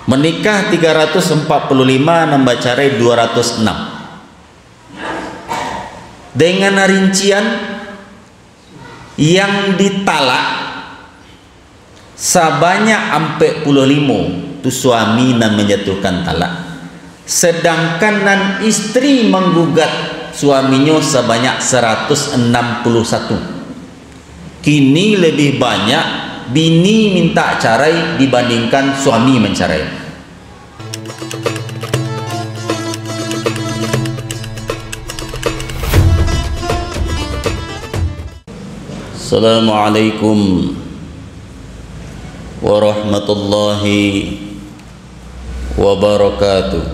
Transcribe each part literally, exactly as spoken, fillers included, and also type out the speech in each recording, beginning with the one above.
Menikah tiga ratus empat puluh lima, nan bacarai dua ratus enam. Dengan rincian, yang ditalak sabanyak ampek puluah limo, tu suami nan manjatuhkan talak. Sedangkan nan istri manggugat suaminyo sabanyak saratus anam puluah satu. Kini lebih banyak bini minta carai dibandingkan suami mancarai. Assalamualaikum warahmatullahi wabarakatuh.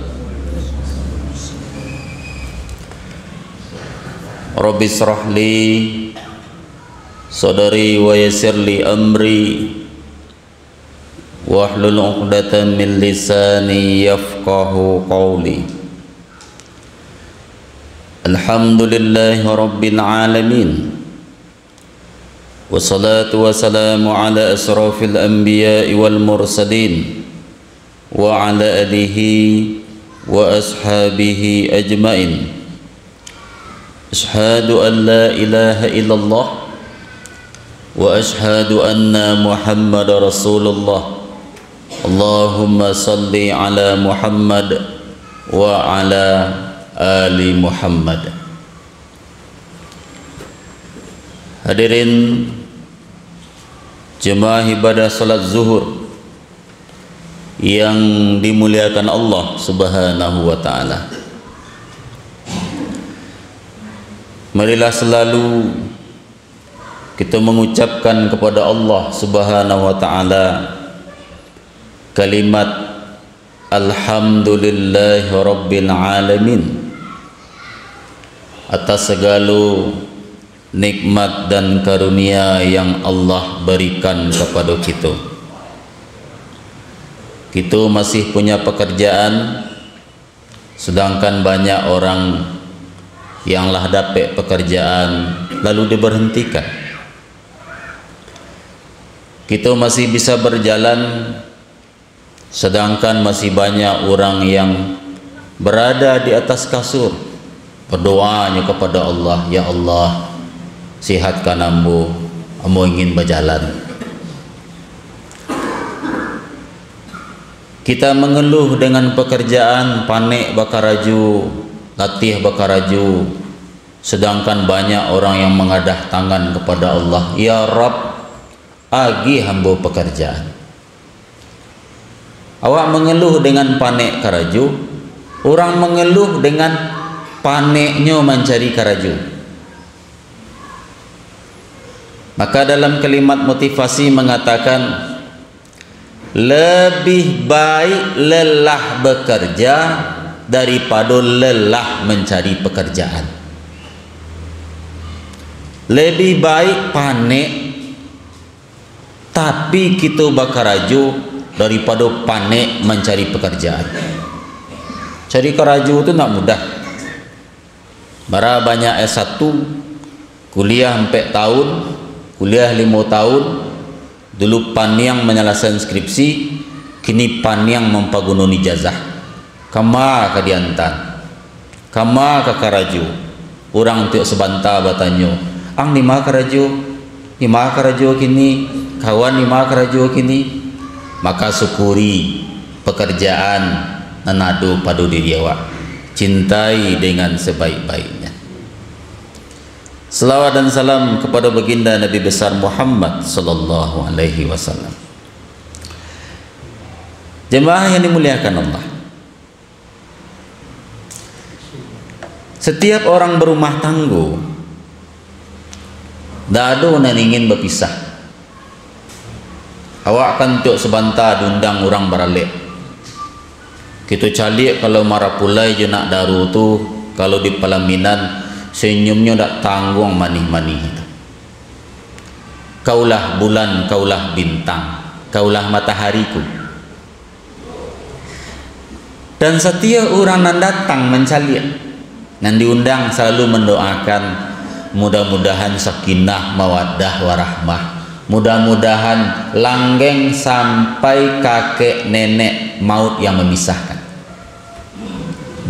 Rabbi israh li sadri wa yassir li amri, wahlul uqdatan min lisani yafqahu qawli. Alhamdulillahi rabbil alamin. Wassalatu wassalamu ala asrafil anbiya'i wal mursalin, wa ala alihi wa ashabihi ajmain. Asyhadu an la ilaha illallah, wa asyhadu anna Muhammadar Rasulullah. Allahumma salli ala Muhammad wa ala ali Muhammad. Hadirin jemaah ibadah salat Zuhur yang dimuliakan Allah Subhanahu wa Ta'ala. Marilah selalu kita mengucapkan kepada Allah Subhanahu wa Ta'ala kalimat Alhamdulillahirabbil alamin, atas sagalo nikmat dan karunia yang Allah barikan kapado kito. Kito masih punya pekerjaan, sedangkan banyak orang yang lah dapek pekerjaan lalu diberhentikan. Kito masih bisa berjalan, sedangkan masih banyak urang yang barada di atas kasur, badoanyo kapado Allah, "Ya Allah, sihatkan ambo, ambo ingin bajalan." Kita mangeluh dengan pakarajaan, panek bakarajo, latiah bakarajo, sedangkan banyak orang yang mangadah tangan kapado Allah, "Ya Rabb, agiah ambo pakarajaan." Awak mangeluh dengan panek karajo, urang mangeluh dengan paneknyo mancari karajo. Maka dalam kalimat motivasi mangatakan, "Lebih baik lelah bekerja daripado lelah mencari pekerjaan." Lebih baik panek tapi kito bakarajo daripado panek mancari pakarajaan. Cari karajo tu ndak mudah. Bara banyak S satu, kuliah ampek taun, kuliah limo taun, dulu paniang manyalasaian skripsi, kini paniang mampagunoan ijazah. Kama ka diantaan? Kama ka karajo? Urang tiok sabanta batanyo, "Ang di ma karajo? Di ma karajo kini? Kawan di ma karajo kini?" Maka syukuri pekerjaan nan ado pado diri awak. Cintai dengan sebaik-baiknya. Salawat dan salam kepada Baginda Nabi Besar Muhammad sallallahu alaihi wasallam. Jemaah yang dimuliakan Allah, setiap orang berumah tanggo, ndak ado nan ingin bapisah. Awak kan tiok sabanta diundang urang baralek. Kito caliak kalau marapulai jo nak daru tu, kalau di palaminan, senyumnyo dak tangguang manih-manih tu. Kaulah bulan, kaulah bintang, kaulah matahariku. Dan satiok urang nan datang mancaliak, nan diundang salalu mandoakan, mudah-mudahan sakinah, mawaddah, warahmah. Mudah-mudahan langgeng sampai kakek nenek maut yang memisahkan.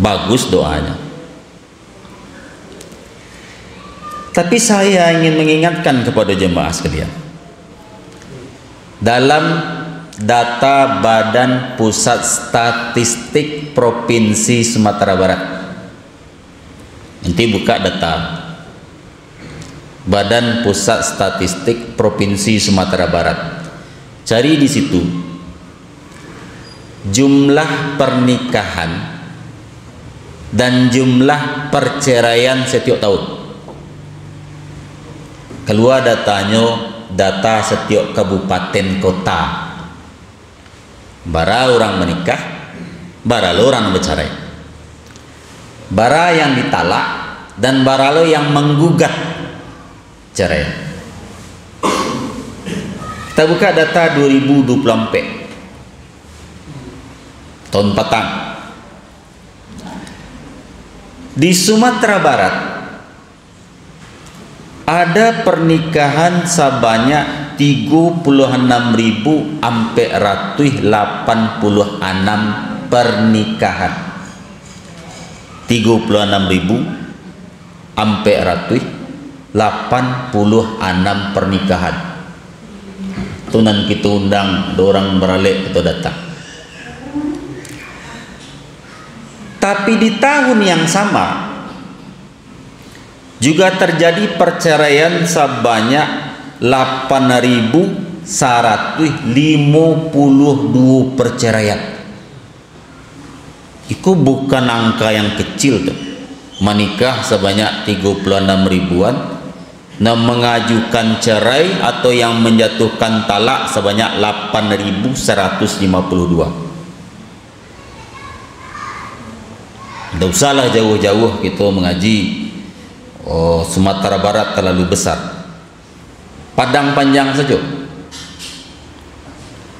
Bagus doanya. Tapi saya ingin mengingatkan kepada jemaah sekalian, dalam data Badan Pusat Statistik Provinsi Sumatera Barat, nanti buka data Badan Pusat Statistik Provinsi Sumatera Barat. Cari di situ jumlah pernikahan dan jumlah perceraian setiap tahun. Keluar datanyo, data setiap kabupaten kota. Bara urang manikah, bara lo urang bacarai. Bara yang ditalak, dan bara lo yang manggugat carai. Kita buka data dua ribu dua puluh ampek. Tahun patang. Di Sumatera Barat, ada pernikahan sabanyak tigo puluah anam ribu ampek ratuih lapan puluah anam pernikahan. Tigo puluah anam ribu ampek ratuih lapan puluah anam pernikahan. Tu nan kito undang, ado urang baralek kito datang. Tapi di tahun yang sama, juga terjadi perceraian sabanyak lapan ribu saratuih limo puluah duo perceraian. Iko bukan angka yang kecil tu. Manikah sabanyak tigo puluah anam ribuan, nan mangajukan cerai atau yang manjatuhkan talak sabanyak lapan ribu saratuih limo puluah duo. Ndak usahlah jauah-jauah kito mangaji, oh, Sumatera Barat talalu besar. Padang Panjang sajo.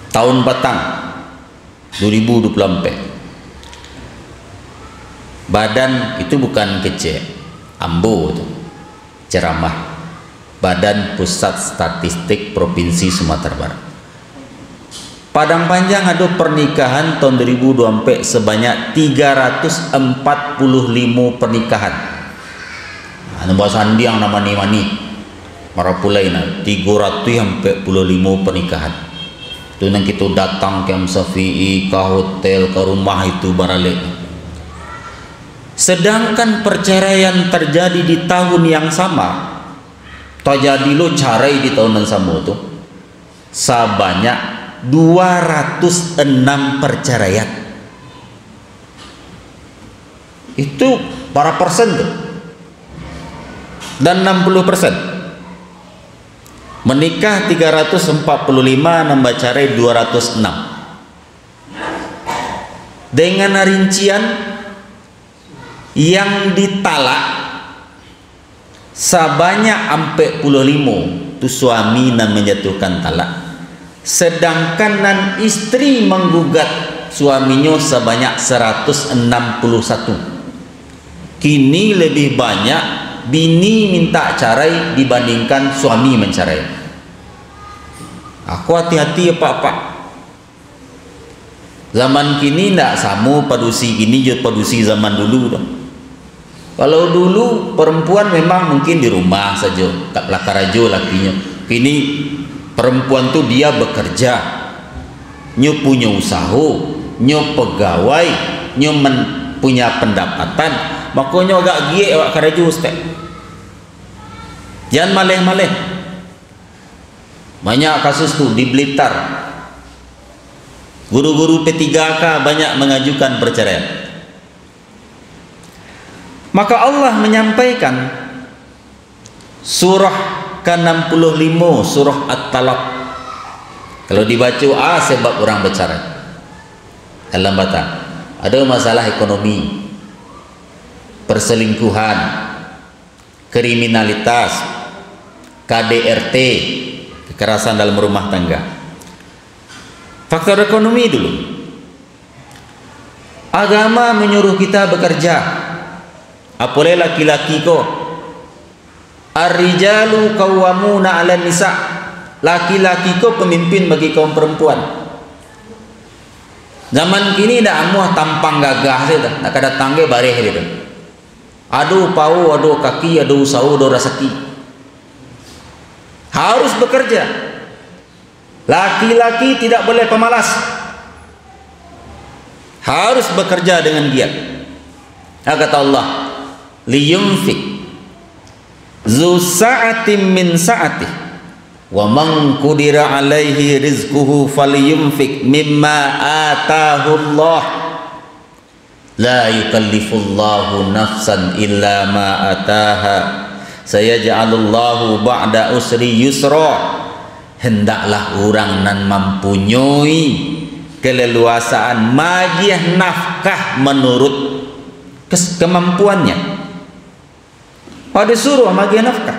Tahun patang, dua ribu dua puluah ampek. Badan, itu bukan kecek, ambo tu. Ceramah Badan Pusat Statistik Provinsi Sumatera Barat. Padang Panjang ado pernikahan tahun dua ribu dua puluh empat sabanyak tiga ratus empat puluh limo pernikahan. Anu basandiang nan manih-manih. Marapulai nah, tigo ratus empat puluh limo pernikahan. Tu nan kito datang ka M Syafi'i, ka hotel, ka rumah itu baralek. Sedangkan perceraian terjadi di tahun yang sama, tajadi lo carai di tahun nan samo tu, sabanyak dua ratus enam perceraian. Itu bara persen tu? Dan enam puluh persen. Menikah tiga ratus empat puluh lima, nan bacarai dua ratus enam. Dengan rincian, yang ditalak sabanyak ampek puluah limo, tu suami nan manjatuhkan talak, sadangkan nan istri manggugat suaminyo sabanyak saratus anam puluah satu. Kini labiah banyak bini mintak carai dibandingkan suami mancarai. Aku hati-hati, apak-apak. Zaman kini ndak samo padusi kini jo padusi zaman dulu doh. Kalau dulu, perempuan memang mungkin di rumah sajo, ka-, lah karajo lakinyo. Kini, perempuan tu dia bekerja, nyo punyo usaho, nyo pegawai, nyo men-, punya pendapatan, mako nyo agak giek awak karajo, Ustaz. Jan maleh-maleh. Banyak kasus tu di Blitar. Guru-guru P tiga K banyak mangajukan perceraian. Maka Allah manyampaikan surah ka anam puluah limo, surah At-Talaq. Kalau dibaco, a, sabab urang bacarai. Dalam bata, ado masalah ekonomi, perselingkuhan, kriminalitas, K D R T, kekerasan dalam rumah tangga. Faktor ekonomi dulu. Agama menyuruh kita bekerja, apolai laki-laki ko. Ar-rijalu qawwamuna 'alan nisa. Laki-laki ko pemimpin bagi kaum perempuan. Zaman kini dak amuah tampang gagah sajo tu, nak ka datang ge bareh gitu. Ado pawo, ado kaki, ado usaho, ado rasaki. Harus bekerja. Laki-laki tidak boleh pemalas. Harus bekerja dengan giat. Nah, kata Allah, "Liyunfik zu sa'atim min sa'atih, wa man qudira alaihi rizquhu falyunfik mimma atahullah. La yukallifullahu nafsan illa ma ataha. Sayaj'alullahu ba'da usri yusra." Hendaklah urang nan mampunyoi keleluasaan magiah nafkah manurut kes-, kemampuannya. Wah, disuruh magiah nafkah.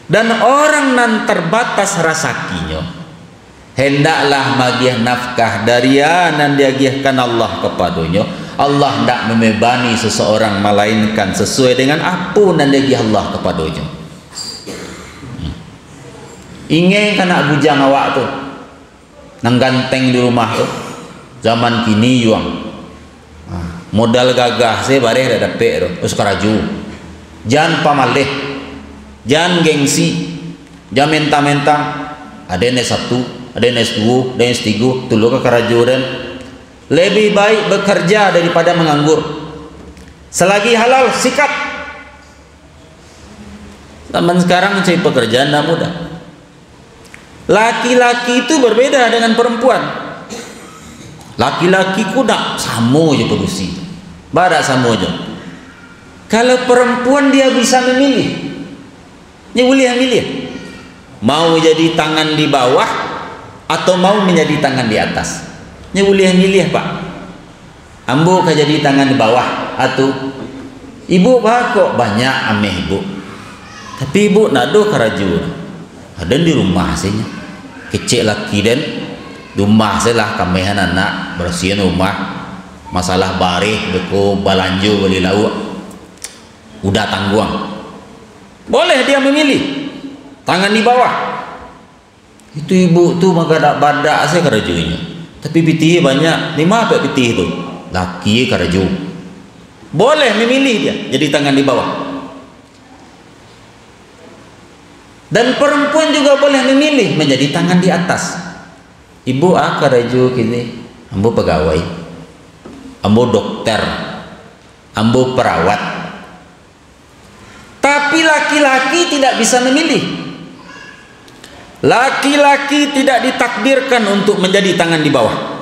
Dan orang nan terbatas rasakinyo, hendaklah magiah nafkah dari a nan diagiahkan Allah kepadonyo. Allah ndak membebani seseorang, malainkan sesuai dengan apo nan diagiah Allah kepadonyo. Ingin ka anak bujang awak tu, nan ganteng di rumah tu, zaman kini yuang. Ha, modal gagah se bareh dak dapek tu, terus karajo. Jan pamaleh, jan gengsi, jan mentang-mentang. Ado nan S satu, ado nan S dua, ado nan S tiga, tu lo ka karajo den. Lebih baik bekerja daripada menganggur. Selagi halal, sikat. Zaman sekarang cari pekerjaan ndak mudah. Laki-laki itu berbeda dengan perempuan. Laki-laki ku dak samo jo padusi. Ba dak samo jo. Kalau perempuan dia bisa memilih. Nyo buliah milih. Mau jadi tangan di bawah atau mau menjadi tangan di atas. Nyo buliah milih, Pak. Ambo ka jadi tangan di bawah, atu. Ibu bakok banyak ameh ibu. Tapi ibu ndak ado karajo. Aden di rumah se nyo. Kecek laki den, di rumah se lah kamehan anak, barasiahan rumah. Masalah bareh, beko, balanjo, bali lauak. Udah tangguang. Boleh dia memilih. Tangan di bawah. Itu ibu tu bagadak-badak se karajonyo. Tapi pitih banyak, di ma dapek pitih tu? Laki karajo. Boleh memilih dia jadi tangan di bawah. Dan perempuan juga boleh memilih menjadi tangan di atas. Ibu a karajo kini, ambo pegawai, ambo dokter, ambo perawat. Tapi laki-laki tidak bisa memilih. Laki-laki tidak ditakdirkan untuk menjadi tangan di bawah.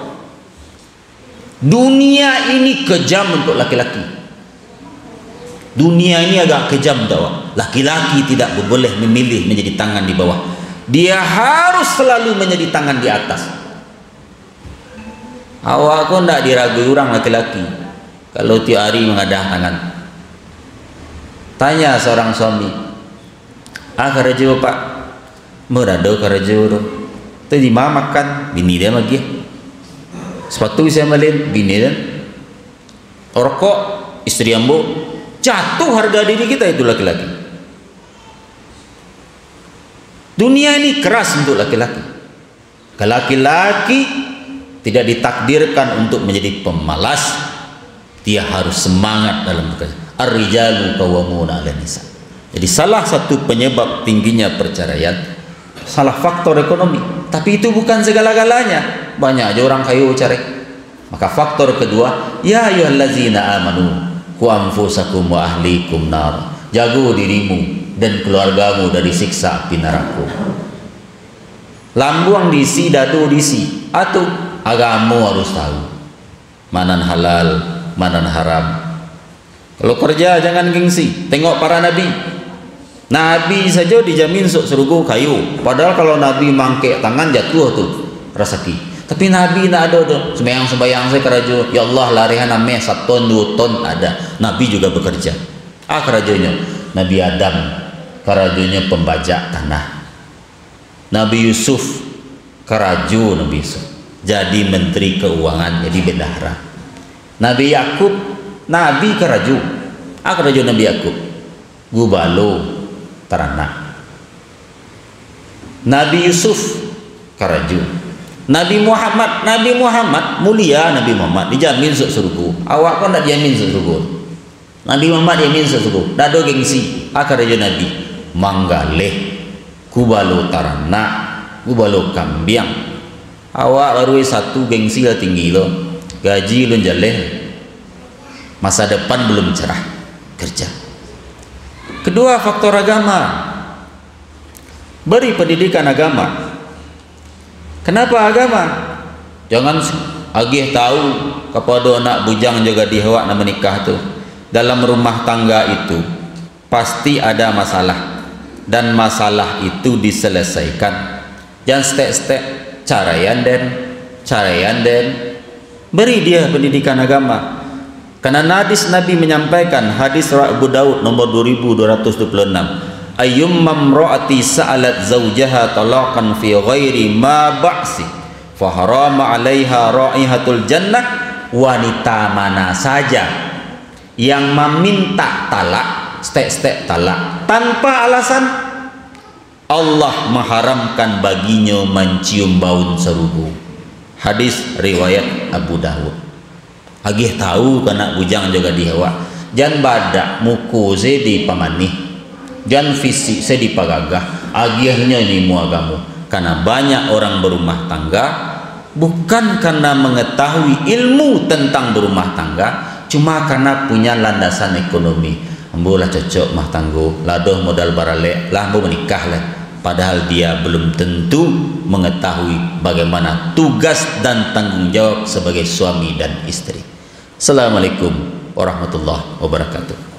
Dunia ini kejam untuk laki-laki. Dunia ini agak kejam, tahu. Laki-laki tidak boleh memilih menjadi tangan di bawah. Dia harus selalu menjadi tangan di atas. Awak ko ndak diragui urang laki-laki, kalau tiap hari mangadah tangan. Tanya seorang suami, "A karajo, Pak?" "Murado karajo tu." "Tu di ma makan?" "Bini den magiah." "Sepatu sia malin?" "Bini den." "Rokok?" "Istri ambo." Jatuh harga diri kita itu laki-laki. Dunia ini keras untuk laki-laki. Laki-laki tidak ditakdirkan untuk menjadi pemalas, dia harus semangat dalam bekerja. Ar-rijalu qawwamuna 'alan nisa. Jadi, salah satu penyebab tingginya perceraian, salah faktor ekonomi. Tapi itu bukan segala-galanya. Banyak aja orang kayo cerai. Maka faktor kedua, "Ya ayyuhallazina amanu, qu anfusakum wa ahlikum nar." Jago dirimu dan keluargamu dari siksa api neraka. Lambuang diisi, dado diisi. Atu, agamo harus tahu. Manan halal, manan haram. Kalau kerja, jangan gengsi. Tengok para nabi. Nabi sajo dijamin masuk surugo kayo. Padahal kalau nabi mangkek tangan, jatuah tu rasaki. Tapi nabi ndak ado tu. Sembayang-sembayang sajo karajo. "Ya Allah, larihan ameh saton, duo ton," ada. Nabi juga bekerja. Ah, karajonyo. Nabi Adam, karajonyo pembajak tanah. Nabi Yusuf, karajo Nabi Yusuf. Jadi menteri keuangan, jadi bendahara. Nabi Yakub, nabi karajo. Ah, karajo Nabi Yakub. Gubalo taranak. Nabi Yusuf, karajo. Nabi Muhammad, Nabi Muhammad, mulia Nabi Muhammad, dijamin masuk surugo. Awak ko ndak dijamin masuk surugo. Nabi Muhammad dijamin masuk surugo. Ndak ado gengsi. A karajo Nabi. Manggaleh. Gubalo taranak. Gubalo kambiang. Awak baru S satu, gengsi lah tinggi lo. Gaji alun jaleh. Masa depan belum cerah. Kerja. Kedua, faktor agama. Beri pendidikan agama. Kenapa agama? Jangan s-, agiah tahu kapado anak bujang jo gadih awak nan manikah tu. Dalam rumah tangga itu, pasti ada masalah. Dan masalah itu diselesaikan. Jan setek-setek, caraian den, caraian den. Beri dia pendidikan agama. Karena hadis Nabi menyampaikan, hadis riwayat Abu Daud nomor dua ribu dua ratus dua puluh enam, "Ayyumma imra'ati sa'alat zaujaha talaqan fi ghairi ma ba'si, fa harama 'alaiha raihatul jannah." Wanita mana saja yang meminta talak, setek-setek talak, tanpa alasan, Allah mengharamkan baginyo mancium baun sarugo. Hadis riwayat Abu Daud. Agiah tahu ka anak bujang jo gadih awak. Jan badak muko se dipamanih. Jan fisik se dipagagah. Agiahnyo ilmu agamo. Karena banyak orang berumah tangga bukan karena mengetahui ilmu tentang berumah tangga, cuma karena punya landasan ekonomi. Ambo lah cocok mah tanggo, lah doh modal baralek, lah ambo manikah lah. Padahal dia belum tentu mengetahui bagaimana tugas dan tanggung jawab sebagai suami dan isteri. Assalamualaikum warahmatullahi wabarakatuh.